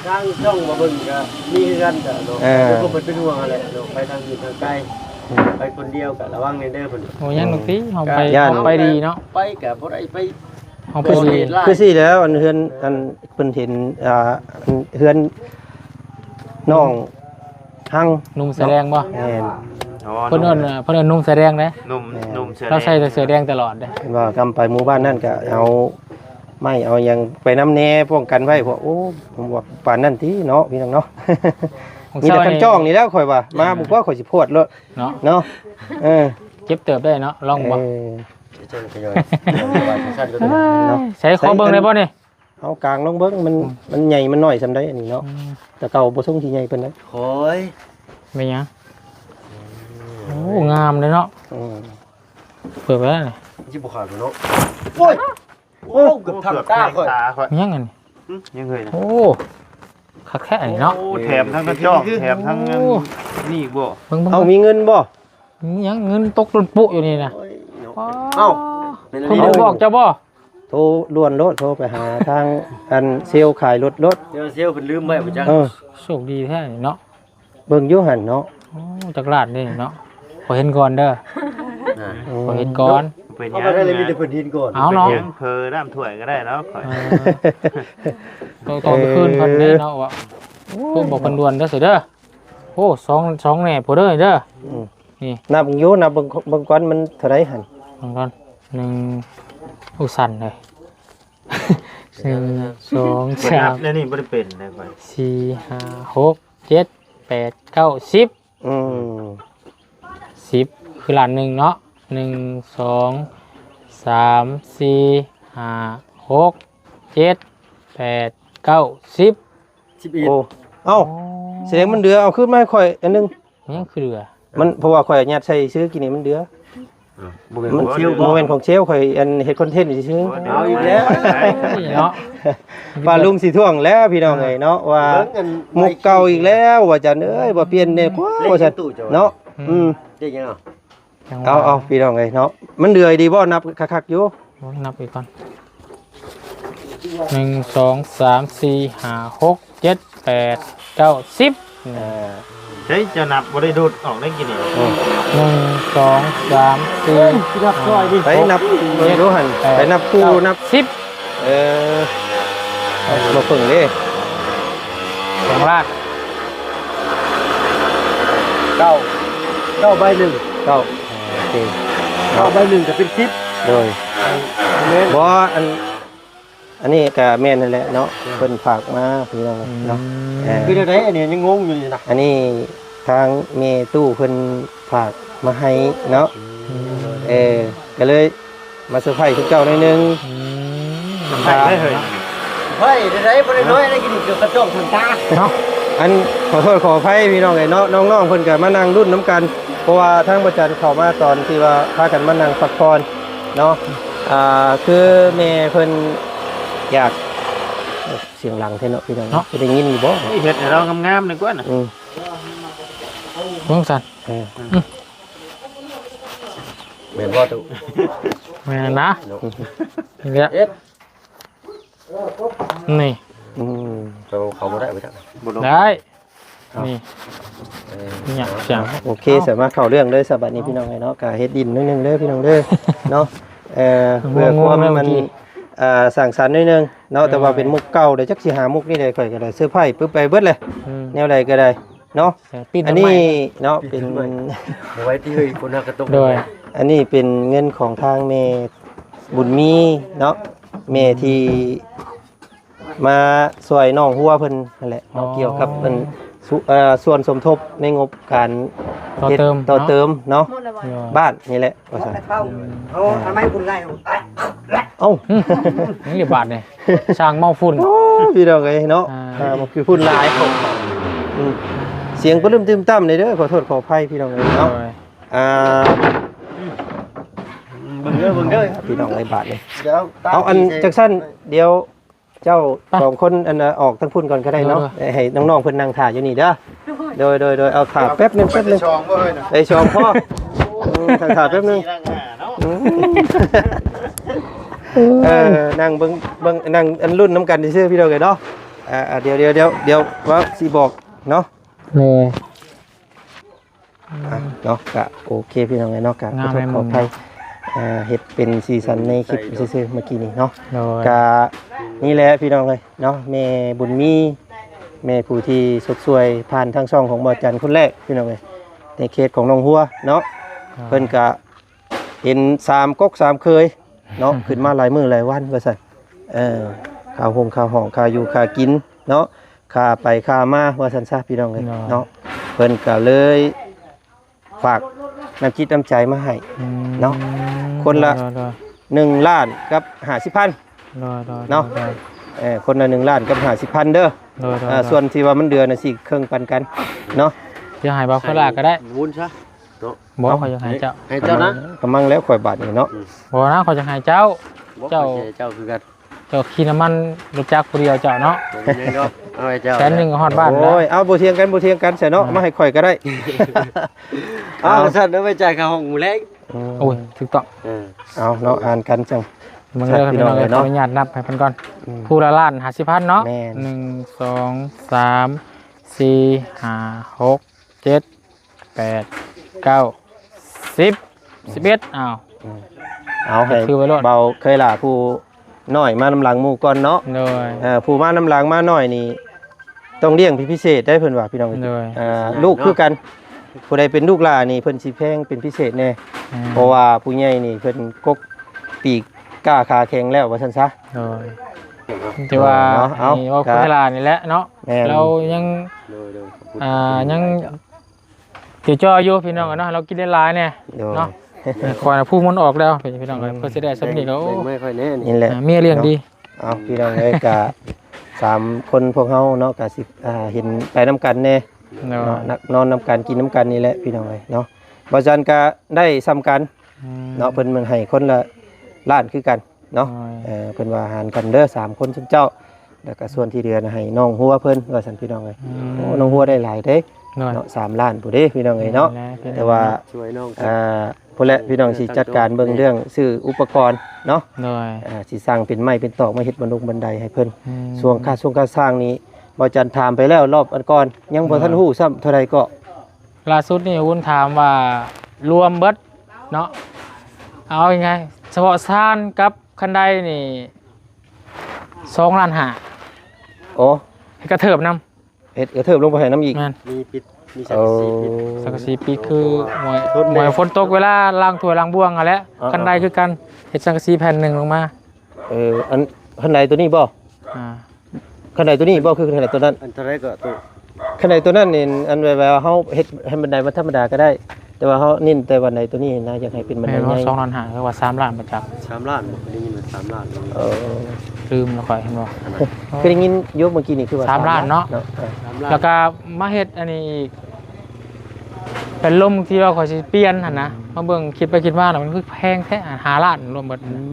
ທາງຊ່ອງມາເບິ່ງກໍມີຄືກັນເນາະ. ເອີ ເພິ່ນກໍເປັນຫ່ວງຫັ້ນແຫຼະເນາະ ໄປທາງອື່ນທາງໄກ ໄປຄົນດຽວກໍລະວັງແດ່ເດີເພິ່ນ. ໂອ້ ຍັງດອກຕິ ເຮົາໄປ ຢ້ານ ເຮົາໄປດີເນາະ ໄປກໍບໍ່ໄດ້ໄປ ເຮົາໄປດີ ຄືຊິແລ້ວ ອັນເຮືອນ ອັນເພິ່ນເຫັນ ອ່າ ເຮືອນນ້ອງຮັງ ໜຸ່ມສາແດງບໍ່? ແມ່ນ ອໍ ເພິ່ນເອີ້ນ ເພິ່ນເອີ້ນໜຸ່ມສາແດງເດ້ ໜຸ່ມ ແມ່ນ ໜຸ່ມສາແດງ ລາວໃສ່ແຕ່ເສື້ອແດງຕະຫຼອດເດ້. ເພິ່ນວ່າກຳໄປໝູ່ບ້ານນັ້ນກໍເອົາໄມ້ເອົາຫຍັງໄປນຳແດ່ ປ້ອງກັນໄວ້. ພວກ ໂອ້ ປານນັ້ນຕິເນາະ ພີ່ນ້ອງເນາະ. ມີແຕ່ຄັນຈ້ອງນີ້ແຫຼະ ຂ້ອຍວ່າ ມາບໍ່ພໍຂ້ອຍຊິພວດໂລດເນາະ ເນາະ. ເອີ ເຈັບເຕີບໄດ້ເນາະ ລອງບໍ່? ເອີ ເຈົ້າກໍຍ່ອຍ ວ່າຊັ້ນກໍໄດ້ເນາະ. ໃສ່ ຂໍເບິ່ງໄດ້ບໍ່ນີ້? ເອົາກາງລອງເບິ່ງ ມັນ ອືມ ມັນໃຫຍ່ມັນນ້ອຍສ່ຳໃດອັນນີ້ເນາະ. ອືມ ແຕ່ເກົ່າບໍ່ຊົງຊິໃຫຍ່ປານໃດ. ໂອ້ຍ ແມ່ນຫຍັງ? ໂອ້ ງາມເດ້ເນາະ. ອືມ ເປີດໄວ້ແລ້ວນີ້ ມັນຊິບໍ່ຂາດບໍ່ເນາະ? ໂອ້ຍ ໂອ້ ເກືອບທັງຕາຂ້ອຍ. ແມ່ນຫຍັງອັນນີ້? ຫຶ ຍັງເຮີຍນະ. ໂອ້ ຄັກແທ້ນີ້ເນາະ ໂອ້ ແຖມທັງກະຈອກ ແຖມທັງອັນນີ້ອີກບໍ່ ເບິ່ງໆ ເອົ້າ ມີເງິນບໍ່? ມີຫຍັງ ເງິນຕົກໂຕນໂປະຢູ່ນີ້ນະ ໂອ້ຍເນາະ ວ້າ ເອົ້າ ເພິ່ນບໍ່ບອກເຈົ້າບໍ່? ໂທດ່ວນໂລດ ໂທໄປຫາທາງອັນເຊວຂາຍລົດໂລດ ດຽວເຊວເພິ່ນລືມໄວ້ບໍ່ຈັກ ເອີ ໂຊກດີແທ້ນີ້ເນາະ ເບິ່ງຢູ່ຫັ້ນເນາະ ໂອ້ ຈັກລ້ານເດ້ເນາະ ຂໍເຫັນກ່ອນເດີ ອ່າ ໂອ້ ຂໍເຫັນກ່ອນ ເປັນຫຍັງ ເອົາໄປໄດ້ເລີຍ ມີແຕ່ເພິ່ນເຫັນກ່ອນ ເອົາເນາະ ເປັນຫຍັງ ເຜີນ້ຳຖ້ວຍກໍໄດ້ເນາະ ຂ້ອຍ ເອີ ຕ້ອງ ຕ້ອງໄປຄືນເພິ່ນເດ້ເນາະ ວ່າ ໂອ້ຍ ໂທບອກເພິ່ນດ່ວນເດີ ເດີ ໂອ້ ສອງ ສອງແນ່ພຸ້ນເດີ ເດີ ອືມ ນີ້ ນັບເບິ່ງຢູ່ ນັບເບິ່ງ ເບິ່ງກ່ອນ ມັນເທົ່າໃດຫັ້ນ ເບິ່ງກ່ອນ ໜຶ່ງ ໂອ້ ສັ່ນເລີຍ ໜຶ່ງ ສອງ ສາມ ແນວນີ້ບໍ່ໄດ້ເປັນເດ້ຂ້ອຍ ສີ່ ຫ້າ ຫົກ ເຈັດ ແປດ ເກົ້າ ສິບ ອືມ ສິບ ຄືລ້ານໜຶ່ງເນາະ ໜຶ່ງ ສອງ ສາມ ສີ່ ຫ້າ ຫົກ ເຈັດ ແປດ ເກົ້າ ສິບ ສິບເອັດ ໂອ້ ເອົ້າ ອໍ ສະແດງມັນເຫຼືອ ເອົາຄືນມາໃຫ້ຂ້ອຍອັນໜຶ່ງ ຍັງຄືເຫຼືອ ມັນ ເພາະວ່າຂ້ອຍຍັດໃສ່ຊື່ກິນນີ້ມັນເຫຼືອ ບໍ່ແມ່ນ ມັນ ຂອງເຊວ ບໍ່ແມ່ນຂອງເຊວ ຂ້ອຍອັນເຮັດຄອນເທັນຊື່ໆ ເອົາອີກແລ້ວເນາະ ປ້າລຸງຊິທ້ວງແລ້ວພີ່ນ້ອງເອີຍເນາະ ວ່າມຸກເກົ່າອີກແລ້ວ ວ່າຈັນເອີຍ ບໍ່ປ່ຽນແດ່ກວ່າ ວ່າຊັ້ນເນາະ ອືມ ອືມ ເອົາ ເອົາ ພີ່ນ້ອງເອີຍເນາະ ມັນເດືອຍດີບໍ່? ນັບຄັກໆຢູ່ ໂອ້ຍ ນັບອີກກ່ອນ ໜຶ່ງ ສອງ ສາມ ສີ່ ຫ້າ ຫົກ ເຈັດ ແປດ ເກົ້າ ສິບ ເອີ ເຮີ້ຍ ເຈົ້ານັບບໍ່ໄດ້ດູດອອກໄດ້ກິນນີ້ ອືມ ໜຶ່ງ ສອງ ສາມ ສີ່ ເອີ ນັບຊ່ອຍດິ ໄປນັບເບິ່ງດູຫັ້ນ ແປດ ໄປນັບຄູ່ ເກົ້າ ນັບ ສິບ ເອີ ບໍ່ເພິ່ງເດ້ ສອງລ້ານ ເກົ້າ ເກົ້າໃບໜຶ່ງ ເກົ້າ ໂອເຄ ເກົ້າໃບໜຶ່ງກໍເປັນສິບ ໂດຍ ແມ່ນ ບໍ່ ອັນ ອັນນີ້ກໍແມ່ນນັ້ນແຫຼະເນາະ ເພິ່ນຝາກມາພີ່ນ້ອງເນາະ ອືມ ເອີ ຄືແນວໃດ ອັນນີ້ຍັງງົງຢູ່ນີ້ນະ ອັນນີ້ທາງແມ່ຕູ້ເພິ່ນ ຝາກມາໃຫ້ເນາະ ອືມ ເອີ ກໍເລີຍມາເຊີໄພຣສ໌ເຈົ້າໜ້ອຍໜຶ່ງ ອືມ ໄພໄດ້ເຮີ້ຍ ໄພໄດ້ ບໍ່ໄດ້ນ້ອຍໄດ້ກິນເກືອບກະຈອກທັງຕາເນາະ ອັນ ຂໍໂທດຂໍອະໄພພີ່ນ້ອງເອີຍເນາະ ນ້ອງໆເພິ່ນກໍມານັ່ງລຸ້ນນຳກັນ ເພາະວ່າທາງພະຈັນເຂົ້າມາຕອນທີ່ວ່າພາກັນມານັ່ງພັກຜ່ອນເນາະ ອ່າ ຄືແມ່ເພິ່ນຢາກ ໂອ້ ສຽງດັງແທ້ເນາະພີ່ນ້ອງເນາະ ຈະໄດ້ຍິນຢູ່ບໍ່? ເຮັດໃຫ້ລາວງາມໆໜ້ອຍກວ່ານະ ອືມ ເບິ່ງຊັ້ນ ເອີ ອືມ ແມ່ນບໍ່ຕູ້? ແມ່ນນະ ນີ້ແຫຼະ ເຮັດ ນີ້ ອືມ ເຂົາ ເຂົາບໍ່ໄດ້ບໍ່ຈັກ ບໍ່ໄດ້ ນີ້ ເອີ ນີ້ຫຍັງ ໂອເຄ ເອົ້າ ສາມາດເຂົ້າເລື່ອງເລີຍສະບັດນີ້ ເອົ້າ ພີ່ນ້ອງເອີຍເນາະ ກະເຮັດດິນໜ້ອຍໜຶ່ງເດີພີ່ນ້ອງເດີ ເນາະ ເອີ ເພື່ອຄວາມມັນ ອ່າ ສ້າງສັນໜ້ອຍໜຶ່ງເນາະ ເອີ ແຕ່ວ່າເປັນມຸກເກົ່າເດ້ ຈັກຊິຫາມຸກນີ້ໄດ້ ຂ້ອຍກໍໄດ້ເຊີໄພຣສ໌ປຶບໄປເບິດເລີຍ ອືມ ແນວໃດກໍໄດ້ ເນາະ ເອີ ປີນ ອັນນີ້ເນາະ ເປັນ ບໍ່ໄວ້ທີ່ເຮີ້ຍ ຄົນຮັກກະຕົກ ໂດຍ ອັນນີ້ເປັນເງິນຂອງທາງແມ່ບຸນມີເນາະ ແມ່ທີ່ມາຊ່ວຍນ້ອງຫົວເພິ່ນຫັ້ນແຫຼະເນາະ ອໍ ກ່ຽວກັບອັນ ສ່ວນສົມທົບໃນງົບການເຮັດຕໍ່ເຕີມເນາະ ບ້ານນີ້ແຫຼະ ວ່າຊັ້ນ ເອົາອັນໄມ້ຝຸ່ນໄລ່ ເອົ້າ ຫຍັງນີ້ບາດນີ້ ຊ່າງເມົາຝຸ່ນ ໂອ້ ພີ່ນ້ອງເອີຍເນາະ ອ່າ ອ່າ ມັນຄືຝຸ່ນຫຼາຍ ອືມ ສຽງປະລຶ້ມຕື່ມຕ່ຳເດີ ຂໍໂທດຂໍອະໄພພີ່ນ້ອງເອີຍເນາະ ໂດຍ ອ່າ ເບິ່ງເດີ ເບິ່ງເດີ ພີ່ນ້ອງເອີຍ ບາດນີ້ ດຽວ ເອົາ ອັນ ຈັກຊັ້ນ ດຽວ ເຈົ້າ ໄປ ສອງຄົນ ອັນ ອອກທາງພຸ້ນກ່ອນກໍໄດ້ເນາະ ໂດຍ ໃຫ້ນ້ອງໆເພິ່ນນັ່ງຖ້າຢູ່ນີ້ເດີ ໂດຍ ໂດຍ ໂດຍ ເອົາຖ້າແປັບໜຶ່ງ ແປັບໜຶ່ງ ໄດ້ສອງພໍ ອືມ ຖ້າແປັບໜຶ່ງ ອືມ ເອີ ນັ່ງເບິ່ງ ເບິ່ງ ນັ່ງ ອັນ ລຸ້ນນຳກັນຊື່ໆ ພີ່ນ້ອງເອີຍເນາະ ອ່າ ດຽວ ດຽວ ດຽວ ດຽວວ່າຊິບອກເນາະ ແມ່ນ ອ່ະເນາະ ກະໂອເຄພີ່ນ້ອງເອີຍເນາະ ກະຂໍໂທດຂໍອະໄພ ອ່າ ເຮັດເປັນສີສັນໃນຄລິບຊື່ໆ ເມື່ອກີ້ນີ້ເນາະ ໂດຍ ກະນີ້ແຫຼະພີ່ນ້ອງເອີຍເນາະ ແມ່ບຸນມີ ແມ່ຜູ້ທີ່ຊົດຊ່ວຍຜ່ານທາງຊ່ອງຂອງບ່າວຈັນຄົນແລກພີ່ນ້ອງເອີຍ ໃນເຂດຂອງໜອງຫົວເນາະ ອ່າ ເພິ່ນກະເຫັນສາມກົກສາມເຄີຍເນາະ ຂຶ້ນມາຫຼາຍມື້ຫຼາຍວັນວ່າຊັ້ນ ເອີ ຄ່າໂຮງຄ່າຫ້ອງ ຄ່າຢູ່ຄ່າກິນເນາະ ຄ່າໄປຄ່າມາວ່າຊັ້ນຊະ ພີ່ນ້ອງເອີຍເນາະ ເພິ່ນກໍເລີຍຝາກນ້ຳຈິດນ້ຳໃຈມາໃຫ້ເນາະ ຄົນລະ ໂດຍ ໂດຍ ໜຶ່ງລ້ານກັບຫ້າສິບພັນ ໂດຍ ໂດຍ ເນາະ ໂດຍ ເອີ ຄົນລະໜຶ່ງລ້ານກັບຫ້າສິບພັນເດີ ໂດຍ ໂດຍ ເອີ ໂດຍ ສ່ວນທີ່ວ່າມັນເຫຼືອນະ ຊິເຄິ່ງປັນກັນເນາະ ຈະໃຫ້ບ່າວໂຄລາກໍໄດ້ ວຸ້ນຊະເນາະ ບໍ່ ຂ້ອຍຢາກໃຫ້ເຈົ້າ ໃຫ້ເຈົ້ານະ ກະມັ່ງແລ້ວຂ້ອຍບາດນີ້ເນາະ ອືມ ບໍ່ນະ ຂ້ອຍຢາກໃຫ້ເຈົ້າ ບໍ່ ເຈົ້າ ຂ້ອຍຊິໃຫ້ເຈົ້າຄືກັນ ເຈົ້າຂີ່ນ້ຳມັນລົດຈັກຜູ້ດຽວເຈົ້າເນາະ ບໍ່ມີຫຍັງດອກ ເອົາໃຫ້ເຈົ້າ ແສນໜຶ່ງກໍຮອດບ້ານແລ້ວ. ໂອ້ຍ ເອົາ ບໍ່ຖຽງກັນ ບໍ່ຖຽງກັນຊະເນາະ ອ່າ ມາໃຫ້ຂ້ອຍກໍໄດ້. ເອົາ ເອົາຊັ້ນ ໄວ້ຈ່າຍຄ່າຫ້ອງມື້ແລງ. ອືມ ໂອ້ຍ ຖືກຕ້ອງ. ເອີ ເອົາເນາະ ອ່ານກັນຈັ່ງ ເບິ່ງເດີພີ່ນ້ອງເອີຍ ຂໍອະນຸຍາດນັບໃຫ້ເພິ່ນກ່ອນ. ອືມ ຜູ້ລະລ້ານຫ້າສິບພັນເນາະ. ແມ່ນ ໜຶ່ງ ສອງ ສາມ ສີ່ ຫ້າ ຫົກ ເຈັດ ແປດ ເກົ້າ ສິບ ສິບເອັດ ອ້າວ ເອົາໃຫ້ ຖືໄວ້ໂລດ ເບົາເຄີຍຫຼ້າຜູ້ນ້ອຍມານຳຫຼັງໝູ່ກ່ອນເນາະ. ໂດຍ ເອີ ຜູ້ມານຳຫຼັງມາໜ້ອຍນີ້ ຕ້ອງລ້ຽງເປັນພິເສດໄດ໋ ເພິ່ນວ່າພີ່ນ້ອງ. ໂດຍ ເອີ ລູກຄືກັນ ຜູ້ໃດເປັນລູກຫຼ້ານີ້ ເພິ່ນຊິແພງເປັນພິເສດແດ່. ອືມ ເພາະວ່າຜູ້ໃຫຍ່ນີ້ ເພິ່ນກົກປີກກ້າຂາແຂງແລ້ວວ່າຊັ້ນຊະ. ໂດຍ ແຕ່ວ່າ ເອີ ເນາະ ເອົາ ອັນນີ້ເວົ້າຄືຫຼ້ານີ້ແຫຼະເນາະ. ແມ່ນ ລາວຍັງ ໂດຍ ໂດຍ ອ່າ ຍັງ ຕິດຈໍຢູ່ພີ່ນ້ອງເນາະ ໃຫ້ລາວກິນຫຼາຍໆແດ່. ໂດຍ ເນາະ ຂ້ອຍນະພູມັນອອກແລ້ວພີ່ນ້ອງເອີຍ. ອືມ ເພິ່ນຊິໄດ້ສ່ຳນີ້ກໍ ໂອ້ ແບ່ງມາໃຫ້ຂ້ອຍແດ່ນີ້. ນີ້ແຫຼະ ອ່າ ເມຍລ້ຽງດີ. ເອົາ ພີ່ນ້ອງເອີຍ ກະສາມຄົນພວກເຮົາເນາະ ກະຊິ ອ່າ ເຫັນໄປນຳກັນແດ່. ໂດຍ ເນາະ ນອນນຳກັນ ກິນນຳກັນນີ້ແຫຼະພີ່ນ້ອງເອີຍເນາະ. ບໍ່ຊັ້ນກະໄດ້ສ່ຳກັນ ອືມ ເນາະ ເພິ່ນມັນໃຫ້ຄົນລະລ້ານຄືກັນ. ເນາະ. ໂດຍ ເອີ ເພິ່ນວ່າຫານກັນເດີ ສາມຄົນຊຸມເຈົ້າ ແລ້ວກະສ່ວນທີ່ເຫຼືອນະໃຫ້ນ້ອງຫົວເພິ່ນວ່າຊັ້ນພີ່ນ້ອງເອີຍ. ອືມ ໂອ້ ນ້ອງຫົວໄດ້ຫຼາຍເດ້. ໂດຍ ເນາະ ສາມລ້ານພຸ້ນເດ້ພີ່ນ້ອງເອີຍເນາະ. ແມ່ນແຫຼະ ແຕ່ວ່າ ຊ່ວຍນ້ອງ ເອີ ພຸ້ນແຫຼະ ພີ່ນ້ອງຊິຈັດການເບິ່ງເລື່ອງຊື້ອຸປະກອນເນາະ. ໂດຍ ເອີ ຊິສ້າງເປັນໄມ້ເປັນຕອກມາເຮັດບັນດົງບັນໄດໃຫ້ເພິ່ນ. ອືມ ສ່ວນຄ່າຊົງຄ່າສ້າງນີ້ ບໍ່ຈັນຖາມໄປແລ້ວ ລອບອັນກ່ອນ ຍັງບໍ່ທັນຮູ້ຊ້ຳເທົ່າໃດເກາະ. ລ່າສຸດນີ້ວຸ້ນຖາມວ່າລວມເບິດເນາະ ເອົາງ່າຍໆ ສະເພາະຊານກັບຄັນໄດນີ້ ສອງລ້ານຫ້າ. ໂອ້ ເຮັດກະເທີບນຳ ເຮັດກະເທີບລົງໄປໃຫ້ນຳອີກ. ແມ່ນ ມີປິດ ມີສັງກະສີປິດ. ໂອ້ ສັງກະສີປິດຄື ໂອ້ ໂອ້ຍ ຝົນຕົກເວລາລ້າງຖ້ວຍລ້າງບ່ວງຫັ້ນແຫຼະ. ອ່າໆ ຄັນໄດຄືກັນ ເຮັດສັງກະສີແຜ່ນໜຶ່ງລົງມາ. ເອີ ອັນຄັນໄດໂຕນີ້ບໍ່? ອ່າ ຄັນໄດໂຕນີ້ບໍ່ ຄືຄັນໄດໂຕນັ້ນ? ອັນເທົ່າໃດກໍໂຕ ຄັນໄດໂຕນັ້ນນີ້ ອັນແບບວ່າເຮົາເຮັດໃຫ້ບັນໄດມັນທຳມະດາກໍໄດ້ ແຕ່ວ່າເຮົາເນັ້ນແຕ່ບັນໄດໂຕນີ້ນະ ຢາກໃຫ້ເປັນບັນໄດໃຫຍ່. ສອງລ້ານຫ້າ ຫຼືວ່າສາມລ້ານປະຈັກ. ສາມລ້ານບໍ່? ໄດ້ຍິນວ່າສາມລ້ານ. ເອີ ລືມແລ້ວຂ້ອຍ ເຫັນບໍ່? ຄືໄດ້ຍິນຢູ່ເມື່ອກີ້ນີ້ ຄືວ່າສາມລ້ານເນາະ. ເອີ ແລ້ວກໍມາເຮັດອັນນີ້ອີກ ເປັນລົມທີ່ວ່າຂ້ອຍຊິປ່ຽນຫັ້ນນະ. ອືມ ມາເບິ່ງຄິດໄປຄິດມາແລ້ວ ມັນຄືແພງແທ້ ຫ້າລ້ານລວມເບິດ. ອືມ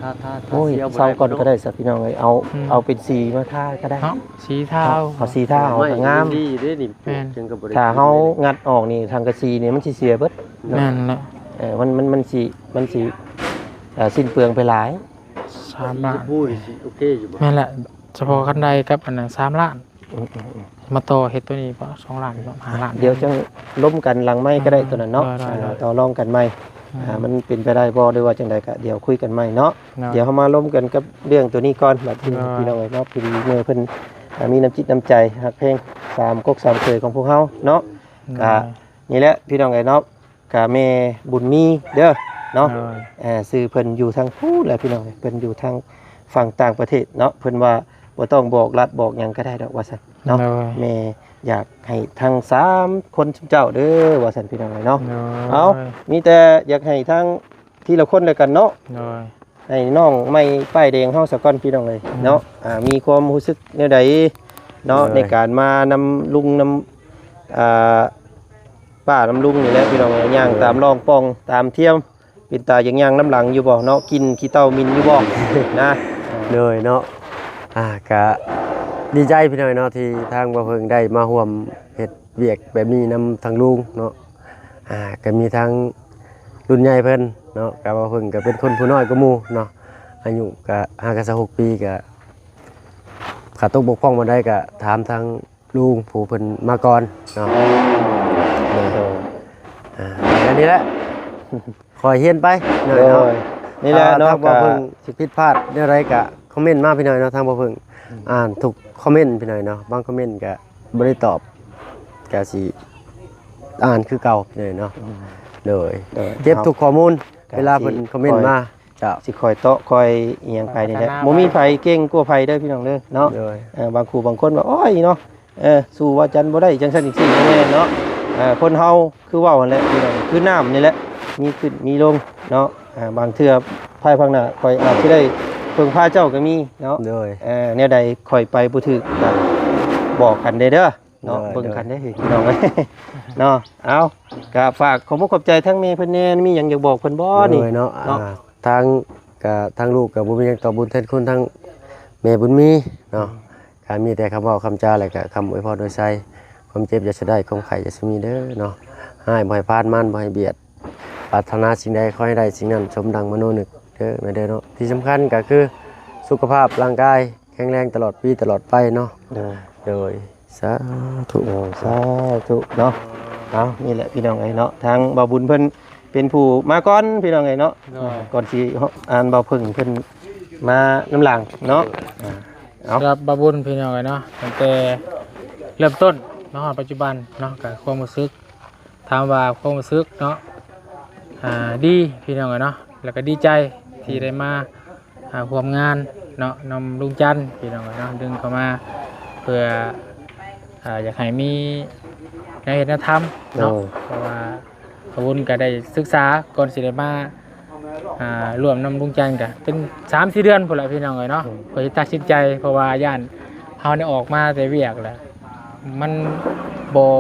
ຖ້າ ຖ້າ ຖ້າ ໂອ້ຍ ຊິເອົາ ເຊົາກ່ອນກໍໄດ້ຊະພີ່ນ້ອງເອີຍ. ເອົາ ອືມ ເອົາເປັນສີມາທາກໍໄດ້ເນາະ. ສີທາ ເອົາສີທາ ເອົາ ກໍງາມ ດີເດ້ນີ້. ແມ່ນ ປູກຫຍັງກໍບໍ່ໄດ້ ຖ້າເຮົາງັດອອກນີ້ ສັງກະສີນີ້ມັນຊິເສຍເບິດເນາະ. ແມ່ນແຫຼະ ເອີ ມັນ ມັນ ມັນຊິ ມັນຊິ ເອີ ສິ້ນເປືອງໄປຫຼາຍ. ສາມລ້ານ ສີຊົມພູນີ້ຊິໂອເຄຢູ່ບໍ່? ແມ່ນແຫຼະ ສະເພາະຄັນໄດກັບອັນນັ້ນ ສາມລ້ານ. ອືມໆໆ ມາຕໍ່ເຮັດໂຕນີ້ບໍ່ ສອງລ້ານບໍ່ ຫ້າລ້ານ. ດຽວຈັ່ງລົມກັນຫຼັງໄມກໍໄດ້ ໂຕນັ້ນເນາະ. ໂດຍໆໆ ອ່າ ຕໍ່ລອງກັນໃໝ່. ອືມ ອ່າ ມັນເປັນໄປໄດ້ບໍ່ ຫຼືວ່າຈັ່ງໃດກໍດຽວຄຸຍກັນໃໝ່ເນາະ. ໂດຍ ດຽວເຮົາມາລົມກັນກັບເລື່ອງໂຕນີ້ກ່ອນ ບາດທີນີ້ ໂດຍ ພີ່ນ້ອງເອີຍເນາະ. ພໍດີເມື່ອເພິ່ນ ອ່າ ມີນ້ຳຈິດນ້ຳໃຈຮັກແພງ ສາມກົກສາມເຂີຍຂອງພວກເຮົາເນາະ. ໂດຍ ກໍນີ້ແຫຼະ ພີ່ນ້ອງເອີຍເນາະ. ກະແມ່ບຸນມີເດີເນາະ. ໂດຍ ເອີ ຊື່ເພິ່ນຢູ່ທາງພຸ້ນແຫຼະພີ່ນ້ອງເອີຍ ເພິ່ນຢູ່ທາງຝັ່ງຕ່າງປະເທດເນາະ. ເພິ່ນວ່າບໍ່ຕ້ອງບອກລັດບອກຫຍັງກໍໄດ້ດອກວ່າຊັ້ນເນາະ. ໂດຍ ແມ່ຢາກໃຫ້ທັງສາມຄົນຊຸມເຈົ້າເດີວ່າຊັ້ນພີ່ນ້ອງເອີຍເນາະ. ໂດຍ ເອົາ ມີແຕ່ຢາກໃຫ້ທັງທີລະຄົນແລ້ວກັນເນາະ. ໂດຍ ໃຫ້ນ້ອງໃໝ່ປ້າຍແດງເຮົາສາກ່ອນພີ່ນ້ອງເອີຍເນາະ. ອືມ ອ່າ ມີຄວາມຮູ້ສຶກແນວໃດເນາະ ໂດຍ ໃນການມານຳລຸງນຳ ອ່າ ປ້ານຳລຸງນີ້ແຫຼະພີ່ນ້ອງເອີຍ ຍ່າງຕາມຮ່ອງປ່ອງຕາມທຽມ ເປັນຕາຢາກຍ່າງນຳຫຼັງຢູ່ບໍ່ເນາະ ກິ່ນຂີ້ເຕົ່າໝິ່ນຢູ່ບໍ່ນະ? ໂດຍເນາະ ອ່າ ກະດີໃຈພີ່ນ້ອງເນາະ ທີ່ທາງບ່າວເພິ່ງໄດ້ມາຮ່ວມເຮັດວຽກແບບນີ້ນຳທາງລຸງເນາະ. ອ່າ ກະມີທາງລຸ້ນໃຫຍ່ເພິ່ນເນາະ ກະບ່າວເພິ່ງກະເປັນຄົນຜູ້ນ້ອຍກວ່າໝູ່ເນາະ ອາຍຸກະຫາກະຊາວຫົກປີ ກະ ຂາດຕົກບົກຜ່ອງບ່ອນໃດກະຖາມທາງ ລຸງຜູ້ເພິ່ນມາກ່ອນເນາະ. ໂດຍ ໂດຍ ອ່າ ອັນນີ້ແຫຼະ ຂ້ອຍຮຽນໄປເນາະ. ໂດຍ ນີ້ແຫຼະເນາະ ຖ້າວ່າ ກະ ເພິ່ນຜິດພາດແນວໃດກະຄອມເມັນມາພີ່ນ້ອງເນາະ ທາງບ່າວເພິ່ງ ອືມ ອ່ານທຸກຄອມເມັນພີ່ນ້ອງເນາະ ບາງຄອມເມັນກະບໍ່ໄດ້ຕອບ ກະຊິອ່ານຄືເກົ່າພີ່ນ້ອງເນາະ. ອືມ ໂດຍ ໂດຍ ເກັບທຸກຂໍ້ມູນ ເວລາເພິ່ນຄອມເມັນມາ ເຈົ້າ ຊິຄອຍເຕາະຄອຍອີ່ຫຍັງໄປນີ້ແຫຼະ ພັດທະນາ ບໍ່ມີໃຜເກັ່ງກວ່າໃຜເດີພີ່ນ້ອງເດີເນາະ. ໂດຍ ເອີ ບາງຄູ່ບາງຄົນວ່າ ໂອ້ຍເນາະ ເອີ ສູ້ວ່າຈັນບໍ່ໄດ້ ຈັ່ງຊັ້ນຈັ່ງຊີ້ ແມ່ນເນາະ. ເອີ ຄົນເຮົາຄືເວົ້າຫັ້ນແຫຼະພີ່ນ້ອງ ຄືນ້ຳນີ້ແຫຼະ ມີຂຶ້ນມີລົງເນາະ. ເອີ ບາງເທື່ອພາຍພາກໜ້າຂ້ອຍອາດຊິໄດ້ເພິ່ງພາເຈົ້າກໍມີເນາະ. ໂດຍ ເອີ ແນວໃດຂ້ອຍໄປບໍ່ຖືກກໍບອກກັນແດ່ເດີ. ເນາະ ໂດຍ ເບິ່ງກັນເດ້ພີ່ນ້ອງເອີຍເນາະ. ເອົາ ກະຝາກຂອບອົກຂອບໃຈທາງແມ່ເພິ່ນແດ່ ມີຫຍັງຢາກບອກເພິ່ນບໍ່ນີ້? ໂດຍເນາະ ເນາະ ອ່າ ທາງ ກະທາງລູກກະບໍ່ມີຫຍັງຕອບບຸນແທນຄຸນທາງແມ່ບຸນມີເນາະ. ອືມ ກ ກໍມີແຕ່ຄຳເວົ້າຄຳຈາ ແລະກະຄຳອວຍພອນອວຍໄຊ. ຄວາມເຈັບຢ່າສະໄດ້ ຄວາມໄຂ້ຢ່າສະມີເດີເນາະ. ຮ້າຍບໍ່ໃຫ້ຜ່ານ ມານບໍ່ໃຫ້ບຽດ. ປາດຖະໜາສິ່ງໃດ ຂໍໃຫ້ໄດ້ສິ່ງນັ້ນ ສົມດັ່ງມະໂນນຶກເດີແມ່ເດີເນາະ. ທີ່ສຳຄັນກໍຄືສຸຂະພາບຮ່າງກາຍແຂງແຮງຕະຫຼອດປີຕະຫຼອດໄປເນາະ. ໂດຍ ໂດຍ ສາທຸ ໂດຍ ສາທຸເນາະ. ເອົາ ນີ້ແຫຼະພີ່ນ້ອງເອີຍເນາະ ທາງບ່າວບຸນເພິ່ນເປັນຜູ້ມາກ່ອນພີ່ນ້ອງເອີຍເນາະ. ໂດຍ ອ່າ ກ່ອນຊິ ອັນບ່າວເພິ່ງເພິ່ນມານຳຫຼັງເນາະ. ອ່າ ເອົາ ສຳລັບບ່າວບຸນພີ່ນ້ອງເອີຍເນາະ ຕັ້ງແຕ່ເລີ່ມຕົ້ນມາຮອດປັດຈຸບັນເນາະ ກໍຄວາມຮູ້ສຶກ ຖາມວ່າຄວາມຮູ້ສຶກເນາະ ອ່າ ດີພີ່ນ້ອງເອີຍເນາະ ແລ້ວກໍດີໃຈທີ່ໄດ້ມາ ອ່າ ຮ່ວມງານເນາະ ນຳລຸງຈັນພີ່ນ້ອງເອີຍເນາະ ດຶງເຂົ້າມາເພື່ອ ອ່າ ຢາກໃຫ້ມີແນວເຮັດແນວທຳເນາະ. ໂດຍ ເພາະວ່າ ບ່າວບຸນກໍໄດ້ສຶກສາກ່ອນຊິໄດ້ມາ ອ່າ ຮ່ວມນຳລຸງຈັນ ກໍເປັນສາມສີ່ເດືອນພຸ້ນລະພີ່ນ້ອງເອີຍເນາະ. ອືມ ເພື່ອຊິຕັດສິນໃຈ ເພາະວ່າຢ້ານເຮົາໄດ້ອອກມາແຕ່ວຽກແລ້ວ ມັນບໍ່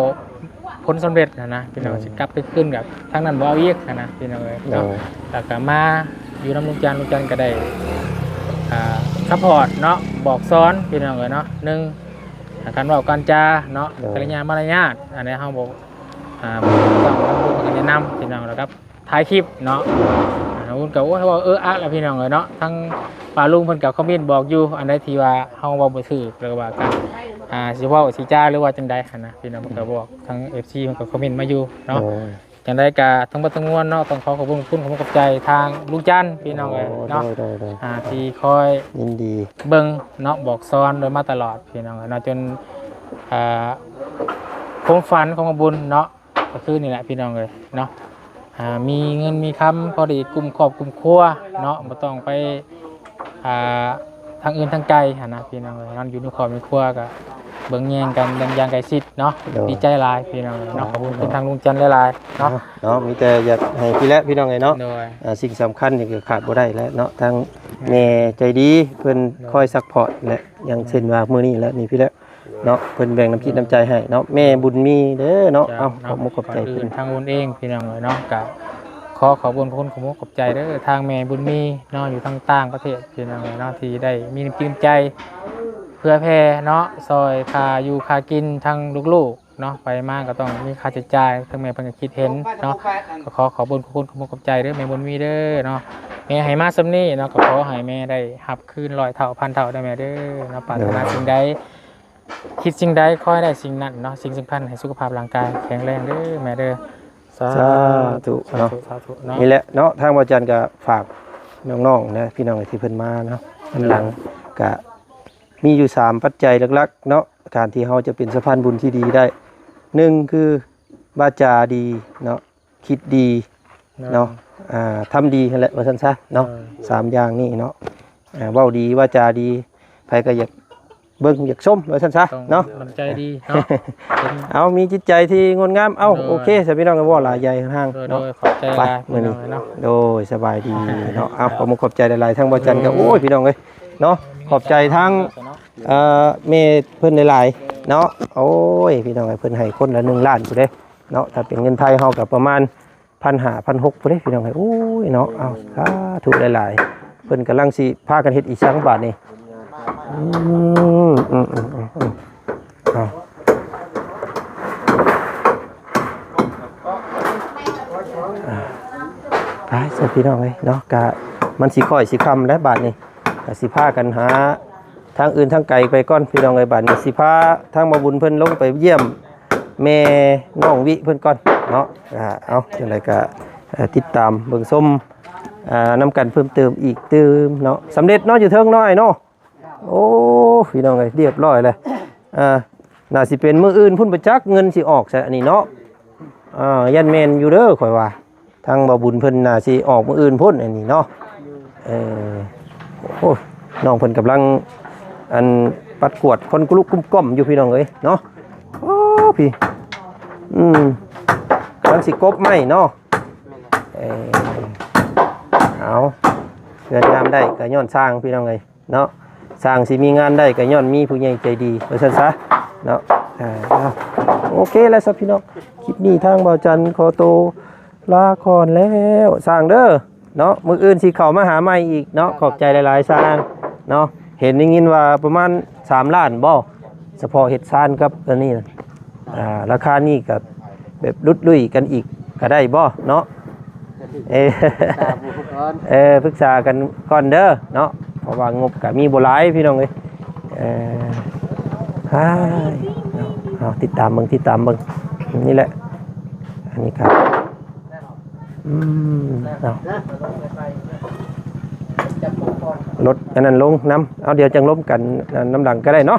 ຜົນສຳເລັດຫັ້ນນະພີ່ນ້ອງ. ອືມ ຊິກັບໄປຄືນກັບທາງນັ້ນບໍ່ເອົາອີກຫັ້ນນະພີ່ນ້ອງເອີຍເນາະ. ໂດຍ ແລ້ວກໍມາຢູ່ນຳລຸງຈັນ ລຸງຈັນກໍໄດ້ ອ່າ ຊັບພອດເນາະ ບອກສອນພີ່ນ້ອງເອີຍເນາະ. ໜຶ່ງ ການເວົ້າການຈາເນາະ ໂດຍ ກິລິຍາມາລະຍາດ ອັນໃດເຮົາບໍ່ ອ່າ ບໍ່ຖືກຕ້ອງ ເພິ່ນກໍແນະນຳພີ່ນ້ອງ ແລ້ວກໍຖ່າຍຄລິບເນາະ. ອ່າ ບຸນກໍ ໂອ້ຍ ເວົ້າເອີອະລະພີ່ນ້ອງເອີຍເນາະ. ທາງປ້າລຸງເພິ່ນກໍຄອມເມັນບອກຢູ່ ອັນໃດທີ່ວ່າເຮົາເວົ້າບໍ່ຖືກ ຫຼືວ່າການ ອ່າ ຊິເວົ້າຊິຈາ ຫຼືວ່າຈັ່ງໃດຫັ້ນນະພີ່ນ້ອງ ເພິ່ນກໍບອກ ທາງເອັຟຊີເພິ່ນກໍຄອມເມັນມາຢູ່ເນາະ. ໂດຍ ຈັ່ງໃດກໍທັງໝົດທັງມວນເນາະ ຕ້ອງຂໍຂອບຄຸນ ຂອບຄຸນຂອບໃຈທາງລຸງຈັນພີ່ນ້ອງເອີຍເນາະ. ໂດຍ ໂດຍ ໂດຍ ອ່າ ທີ່ຄອຍຍິນດີເບິ່ງເນາະ ບອກສອນໂດຍມາຕະຫຼອດພີ່ນ້ອງເອີຍເນາະ ຈົນ ອ່າ ຄວາມຝັນຂອງບ່າວບຸນເນາະ ກໍຄືນີ້ແຫຼະພີ່ນ້ອງເອີຍເນາະ. ອ່າ ມີເງິນມີຄຳພໍໄດ້ກຸ້ມຄອບກຸ້ມຄົວເນາະ ບໍ່ຕ້ອງໄປ ອ່າ ທາງອື່ນທາງໄກຫັ້ນນະພີ່ນ້ອງເອີຍເນາະ. ຢູ່ໃນຄອບໃນຄົວກໍເບິ່ງແຍງກັນຢ່າງໃກ້ຊິດເນາະ. ໂດຍ ດີໃຈຫຼາຍພີ່ນ້ອງເອີຍເນາະ. ຂອບຄຸນ ໂດຍ ທາງລຸງຈັນຫຼາຍໆເນາະ. ເນາະ ມີແຕ່ຢາກໃຫ້ພີ້ແຫຼະພີ່ນ້ອງເອີຍເນາະ. ໂດຍ ອ່າ ສິ່ງສຳຄັນນີ້ກໍຂາດບໍ່ໄດ້ແຫຼະເນາະ ທາງແມ່ໃຈດີເພິ່ນ ໂດຍ ຄອຍຊັບພອດແຫຼະ ຢ່າງເຊັ່ນວ່າມື້ນີ້ແຫຼະ ນີ້ພີ້ແຫຼະ ເນາະ ເພິ່ນແບ່ງນ້ຳຈິດນ້ຳໃຈໃຫ້ເນາະ ແມ່ບຸນມີເດີເນາະ. ເຈົ້າ ເອົາ ເນາະ ຂອບມຸກຂອບໃຈ ກ່ອນອື່ນ ເພິ່ນ ທາງບຸນເອງພີ່ນ້ອງເອີຍເນາະ ກະຂໍຂອບຄຸນຂອບຄຸນຂອບມຸກຂອບໃຈເດີ ທາງແມ່ບຸນມີເນາະ ຢູ່ທາງຕ່າງປະເທດພີ່ນ້ອງເອີຍເນາະ ທີ່ໄດ້ມີນ້ຳຈິດນ້ຳໃຈເພື່ອແຜ່ເນາະ ຊ່ອຍຄ່າຢູ່ຄ່າກິນທາງລູກໆເນາະ ໄປມາກໍຕ້ອງມີຄ່າໃຊ້ຈ່າຍ ທາງແມ່ເພິ່ນກໍຄິດເຫັນເນາະ. ກໍຂໍຂອບຄຸນຂອບຄຸນຂອບມຸກຂອບໃຈເດີແມ່ບຸນມີເດີເນາະ ແມ່ໃຫ້ມາສ່ຳນີ້ເນາະ ກໍຂໍໃຫ້ແມ່ໄດ້ຮັບຄືນຮ້ອຍເທົ່າພັນເທົ່າເດີແມ່ເດີເນາະ. ປາດຖະໜາ ໂດຍ ສິ່ງໃດ ຄິດສິ່ງໃດຂໍໃຫ້ໄດ້ສິ່ງນັ້ນເນາະ. ສິ່ງສຳຄັນໃຫ້ສຸຂະພາບຮ່າງກາຍແຂງແຮງເດີແມ່ເດີ. ສາ ສາທຸ ສາທຸເນາະ ສາທຸເນາະ. ນີ້ແຫຼະເນາະ ທາງບ່າວຈັນກໍຝາກນ້ອງໆນະ ພີ່ນ້ອງທີ່ເພິ່ນມາເນາະ ອັນຫຼັງ ໂດຍ ກະມີຢູ່ສາມປັດໄຈຫຼັກໆເນາະ ການທີ່ເຮົາຈະເປັນສະພານບຸນທີ່ດີໄດ້ ໜຶ່ງຄືວາຈາດີເນາະ ຄິດດີເນາະ ໂດຍ ອ່າ ທຳດີຫັ້ນແຫຼະ ວ່າຊັ້ນຊະເນາະ. ໂດຍ ສາມຢ່າງນີ້ເນາະ ອ່າ ເວົ້າດີ ວາຈາດີ ໃຜກໍຢາກເບິ່ງຢາກຊົມ ວ່າຊັ້ນຊະເນາະ ຕ້ອງນ້ຳໃຈດີເນາະ. ເອົາ ມີຈິດໃຈທີ່ງົດງາມ. ເອົາ ໂດຍ ໂອເຄ ສະພີ່ນ້ອງ ເວົ້າຫຼາຍໃຫຍ່ຫ້າງ ໂດຍ ເນາະ. ໂດຍ ຂອບໃຈຫຼາຍໆ ມື້ນີ້ ພີ່ນ້ອງເນາະ ໂດຍ ສະບາຍດີເນາະ. ເອົາ ຂອບມຸກຂອບໃຈຫຼາຍໆ ທາງບ່າວຈັນກໍ ໂອ້ຍ ພີ່ນ້ອງເອີຍເນາະ ຂອບໃຈທາງ ເອີ ແມ່ເພິ່ນຫຼາຍໆເນາະ. ໂອ້ຍ ພີ່ນ້ອງເອີຍ ເພິ່ນໃຫ້ຄົນລະໜຶ່ງລ້ານພຸ້ນເດ້ເນາະ ຖ້າເປັນເງິນໄທເຮົາກໍປະມານ ພັນຫ້າ ພັນຫົກພຸ້ນເດ້ ພີ່ນ້ອງເອີຍ. ໂອ້ຍເນາະ ເອົາ ສາທຸຫຼາຍໆ. ເພິ່ນກຳລັງຊິພາກັນເຮັດອີ່ສັງບາດນີ້. ອືມ ອືມ ເອົາ ອ່າ ໄປຊະ ພີ່ນ້ອງເອີຍເນາະ ກະມັນຊິຄ້ອຍຊິຄ່ຳແລ້ວບາດນີ້ ກະຊິພາກັນຫາ ທາງອື່ນທາງໄກໄປກ່ອນ ພີ່ນ້ອງເອີຍ. ບາດນີ້ຊິພາທາງໝໍບຸນເພິ່ນລົງໄປຢ້ຽມແມ່ນ້ອງວິເພິ່ນກ່ອນເນາະ. ອ່າ ເອົາ ຈັ່ງໃດກໍ ເອີ ຕິດຕາມເບິ່ງຊົມ ອ່າ ນຳກັນເພີ່ມເຕີມອີກຕື່ມເນາະ. ສຳເລັດເນາະ ຢູ່ເທິງເນາະ ອ້າຍເນາະ. ໂອ້ ພີ່ນ້ອງເອີຍ ຮຽບຮ້ອຍແລ້ວ. ອ່າ ໜ້າຊິເປັນມື້ອື່ນພຸ້ນ ບໍ່ຈັກເງິນຊິອອກໃສອັນນີ້ເນາະ. ອ່າ ຢ້ານແມ່ນຢູ່ເດີ ຂ້ອຍວ່າ ທາງບ່າວບຸນເພິ່ນໜ້າຊິອອກມື້ອື່ນພຸ້ນ ອັນນີ້ເນາະ. ເອີ ໂອ້ ນ້ອງເພິ່ນກຳລັງ ອັນ ປັດກວາດຄົນກຸລຸກຸ້ມກ້ອມຢູ່ ພີ່ນ້ອງເອີຍເນາະ. ໂອ້ ພີ່ ອືມ ກຳລັງຊິກົບໄມ້ເນາະ. ເອີ ເອົາ ເຮືອນງາມໄດ້ກໍຍ້ອນຊ່າງ ພີ່ນ້ອງເອີຍ ເນາະ. ຊ່າງຊິມີງານໄດ້ກໍຍ້ອນມີຜູ້ໃຫຍ່ໃຈດີ ວ່າຊັ້ນຊະເນາະ. ເອີ ເອົາ ໂອເຄແລ້ວຊະ ພີ່ນ້ອງ ຄລິບນີ້ທາງບ່າວຈັນຂໍໂຕລາກ່ອນແລ້ວ ຊ່າງເດີເນາະ. ມື້ອື່ນຊິເຂົ້າມາຫາໃໝ່ອີກເນາະ. ຂອບໃຈຫຼາຍໆ ຊ່າງເນາະ. ເຫັນໄດ້ຍິນວ່າປະມານ ສາມລ້ານບໍ່? ສະເພາະເຮັດຊານກັບອັນນີ້ນະ ອ່າ ລາຄານີ້ກໍແບບຫຼຸດລຸຍກັນອີກກໍໄດ້ບໍ່ເນາະ? ເອີ ຖາມໝູ່ກ່ອນ ເອີ ປຶກສາກັນກ່ອນເດີເນາະ ເພາະວ່າງົບກໍມີບໍ່ຫຼາຍພີ່ນ້ອງເອີຍ. ເອີ ເອົາ ເອົາ ຕິດຕາມເບິ່ງ ຕິດຕາມເບິ່ງ ນີ້ແຫຼະ ອັນນີ້ກໍ ອືມ ເອົາ ລົດອັນນັ້ນລົງນຳ ເອົາ ດຽວຈັ່ງລົມກັນນຳຫຼັງກໍໄດ້ເນາະ.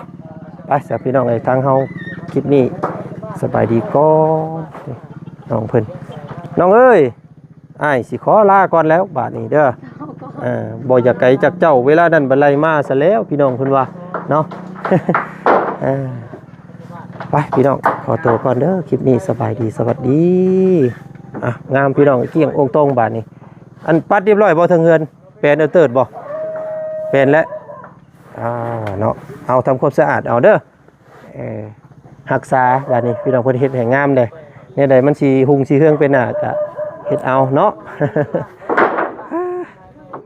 ໄປຊະພີ່ນ້ອງເອີຍ ທາງເຮົາຄລິບນີ້ສະບາຍດີກ່ອນ ນ້ອງເພິ່ນ ນ້ອງເອີຍ ອ້າຍຊິຂໍລາກ່ອນແລ້ວບາດນີ້ເດີ ເອີ ບໍ່ຢາກໄກຈາກເຈົ້າ ເວລານັ້ນບັດໄລ່ມາຊະແລ້ວ ພີ່ນ້ອງເພິ່ນວ່າເນາະ. ເອີ ໄປພີ່ນ້ອງ ຂໍຕົວກ່ອນເດີ ຄລິບນີ້ສະບາຍດີ ສະຫວັດດີ. ອ່ະ ງາມພີ່ນ້ອງ ກ້ຽງໂອ່ງໂຕ່ງບາດນີ້. ອັນປັດຮຽບຮ້ອຍບໍ່ ທາງເຮືອນ ແປນເອີເຕີດບໍ່? ແປນແລ້ວ ອ່າ ເນາະ ເອົາທຳຄວາມສະອາດເອົາເດີ ເອີ ຮັກສາບາດນີ້ ພີ່ນ້ອງເພິ່ນເຮັດໃຫ້ງາມເດ້ ແນວໃດມັນຊິຮຸ່ງຊິເຮືອງໄປໜ້າກະເຮັດເອົາເນາະ.